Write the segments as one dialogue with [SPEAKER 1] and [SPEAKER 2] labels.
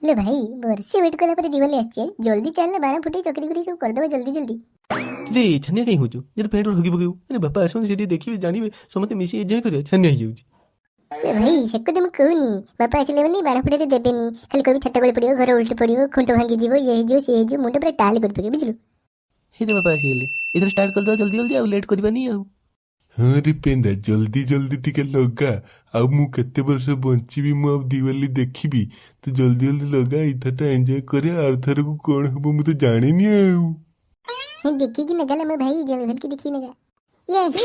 [SPEAKER 1] ଲେ ଭାଇ, ବର୍ଷେ ୱେଟ୍ କଲା ପରେ ଦିୱାଲି ଆସିଛି। ଜଲ୍ଦି ଚାଲିଲେ ବାଣ ଫୁଟେଇ ଚକିରି କରି ସବୁ କରିଦେବା ଜଲ୍ଦି ଜଲ୍ଦି।
[SPEAKER 2] ଦେ, ଛାନିଆ କାହିଁ ହଉଛୁ? ଯଦି ପ୍ୟାଣ୍ଟ ହଗି ପକେଇବୁ। ଆରେ, ବାପା ଆସନ୍ତୁ, ସେଠି ଦେଖିବେ, ଜାଣିବେ, ସମସ୍ତେ ମିଶି ଏନ୍ଜୟ କରିବା। ଛାନିଆ ହେଇଯାଉଛି।
[SPEAKER 1] ଲେ ଭାଇ, ସେ କଥା ମୁଁ କହୁନି। ବାପା ଆସିଲେ ମାନେ ବାଣ ଫୁଟେଇ ଦେବେନି। ଖାଲି କହିବି ଛାତ ଗଳି ପଡ଼ିବ, ଘର ଉଲ୍ଟି ପଡ଼ିବ, ଖୁଣ୍ଟ ଭାଙ୍ଗିଯିବ, ଇଏ ହେଇଯିବ, ସିଏ ହେଇଯିବ। ମୁଣ୍ଡ ପୁରା ଟାଲି କରି ପକେଇବେ, ବୁଝିଲୁ?
[SPEAKER 2] ହେଇତ ବାପା ଆସିଗଲେ। ଏଥର ଷ୍ଟାର୍ଟ କରିଦେବା ଜଲ୍ଦି ଜଲ୍ଦି, ଆଉ ଲେଟ୍ କରିବାନି ଆଉ।
[SPEAKER 3] ହଁ ରେ ପେନ୍ଦା, ଜଲ୍ଦି ଜଲ୍ଦି ଟିକେ ଲଗା। ଆଉ ମୁଁ କେତେ ବର୍ଷ ବଞ୍ଚିବି? ମୁଁ ଆଉ ଦିୱାଲି ଦେଖିବି? ତୁ ଜଲ୍ଦି ଜଲ୍ଦି ଲଗା, ଏଇଥରଟା ଏନ୍ଜୟ କରିବା। ଆର ଥରକୁ କ'ଣ ହବ ମୁଁ ତ ଜାଣିନି ଆଉ।
[SPEAKER 1] ହଁ, ଦେଖିକି ନଗା ମୋ ଭାଇ, ଭଲକି ଦେଖିକି ନଗା। ୟାହୁ!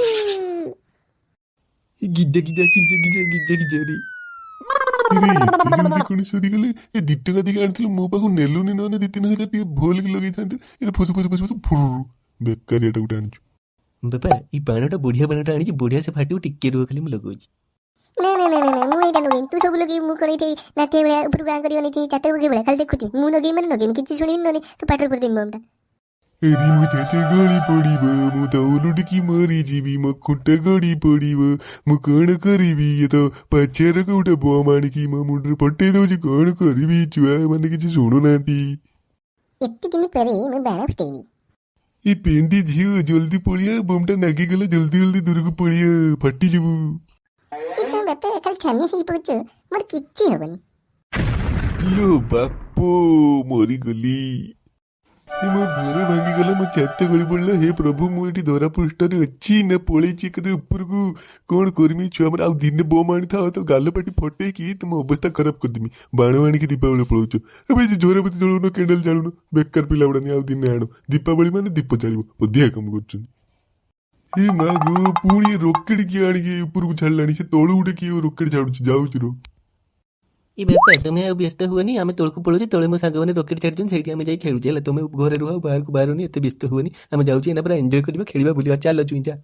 [SPEAKER 2] ଏ ଗିଜା ଗିଜା ଗିଜା ଗିଜା ଗିଜା ଗିଜା ରେ।
[SPEAKER 3] ଆରେ, ଏତେ ଜଲ୍ଦି କ'ଣ ସରିଗଲେ? ଏ 2 ଟଙ୍କା ଦେଇକି ଆଣିଥିଲୁ, ମୋ ପାଖକୁ ନେଲୁନି? ନହେଲେ 2-3 ହଜାର ଟିକେ ଭଲକି ଲଗେଇଥାନ୍ତୁ। ଏ ଫୁସୁ ଫୁସୁ ଫୁସୁ ଫୁସୁ ଫୁରୁ, ବେକାରିଆଟା ଗୋଟେ ଆଣିଛୁ।
[SPEAKER 2] ବାପା, ଏଇ ବାଣଟା ବଢିଆ ବାଣଟା ଆଣିଛି, ବଢିଆ ସେ ଫାଟିବ। ଟିକେ ରୁହ ଖାଲି, ମୁଁ ଲଗାଉଛି।
[SPEAKER 1] ନା ନା ନା ନା ନା, ମୁଁ ଏଇଟା ଲଗେଇନି। ତୁ ସବୁ ଲଗେଇବୁ? ମୁଁ କ'ଣ ଏଇଠି ନାତିଆ ଭଳିଆ ଉପରକୁ ଆଁ କରିବନି, ଏଠି ଛାତ ପକେଇ ଭଳିଆ ଖାଲି ଦେଖୁଥିବି? ମୁଁ ଲଗେଇବି ମାନେ ଲଗେଇବି, କିଛି ଶୁଣିବିନି, ନହେଲେ ତୁ ପାଟିରେ ଉପରେ ଦେବି ବମଟା।
[SPEAKER 3] ଏରି, ମୋ ଛାତ ଗଳି ପଡ଼ିବ, ମୁଁ ତ ଓଲଟିକି ମରିଯିବି, ମୋ ଖୁଣ୍ଟ ଗଳି ପଡ଼ିବ, ମୁଁ କ'ଣ କରିବି? ଇଏ ତ ପାଛିଆର ଗୋଟେ ବମ୍ ଆଣିକି ମୋ ମୁଣ୍ଡରେ ଫଟେଇ ଦଉଛି। କ'ଣ କରିବି? ଛୁଆ ମାନେ କିଛି ଶୁଣୁନାହାନ୍ତି।
[SPEAKER 1] ଏତେ ଦିନ ପରେ ମୁଁ ବାଣ ଫୁଟେଇବି।
[SPEAKER 3] ଏ ପେଣ୍ଡି ଝିଅ, ଜଲ୍ଦି ପଳିଆ, ବମଟା ନାଗିଗଲା। ଜଲ୍ଦି ଜଲ୍ଦି ଦୂରକୁ ପଳିଆ, ଫାଟିଯିବୁ।
[SPEAKER 1] ଏ ତମ ବାପା ଖାଲି ଛାନିଆ ହେଇ ପଡୁଛ, ମୋର କିଛି ହବନି।
[SPEAKER 3] ଲୋ ବାପ, ମରିଗଲି। ଏ ମୋ ଘର ଭାଙ୍ଗିଗଲା, ମୋ ଛାତ ଗଳି ପଡ଼ିଲା। ହେ ପ୍ରଭୁ, ମୁଁ ଏଠି ଧରା ପୃଷ୍ଠରେ ଅଛି ନା ପଳେଇଛି ଏକାଥରେ ଉପରକୁ? କ'ଣ କରିମି? ଛୁଆ ମାନେ, ଆଉ ଦିନେ ବମ୍ ଆଣିଥାଅ ତ ଗାଲ ପାଟି ଫଟେଇକି ତୁମ ଅବସ୍ଥା ଖରାପ କରିଦେମି। ବାଣ ଆଣିକି ଦୀପାବଳି ପଳଉଛ। ଏବେ ଯୋଉ ଝରାବତୀ ଜଳଉନ, କ୍ୟାଣ୍ଡେଲ ଜାଳୁନ, ବେକାର ପିଲା ଗୁଡ଼ାନି। ଆଉ ଦିନେ ଆଣ, ଦୀପାବଳି ମାନେ ଦୀପ ଜାଳିବ, ଅଧିକା କାମ କରୁଛନ୍ତି। ହେ ମା ଗୋ, ପୁଣି ରକେଟ କିଏ ଆଣିକି ଉପରକୁ ଛାଡ଼ିଲାଣି? ସେ ତଳୁ ଗୋଟେ କିଏ ରକେଟ ଛାଡୁଛି। ଯାଉଛି ରୋ।
[SPEAKER 2] ଏ ବାପା, ତମେ ଆଉ ବ୍ୟସ୍ତ ହୁଅନି। ଆମେ ତଳକୁ ପଳଉଛୁ। ତଳେ ମୋ ସାଙ୍ଗମାନେ ରକେଟ ଛାଡୁଛନ୍ତି, ସେଇଠି ଆମେ ଯାଇ ଖେଳୁଛୁ। ହେଲା, ତମେ ଘରେ ରୁହ, ବାହାରକୁ ବାହାରୁନି, ଏତେ ବ୍ୟସ୍ତ ହୁଅନି। ଆମେ ଯାଉଛୁ ଏଇନା, ପୁରା ଏନ୍ଜୟ କରିବା, ଖେଳିବା, ବୁଲିବା। ଚାଲ ଚୁଇଁଚା।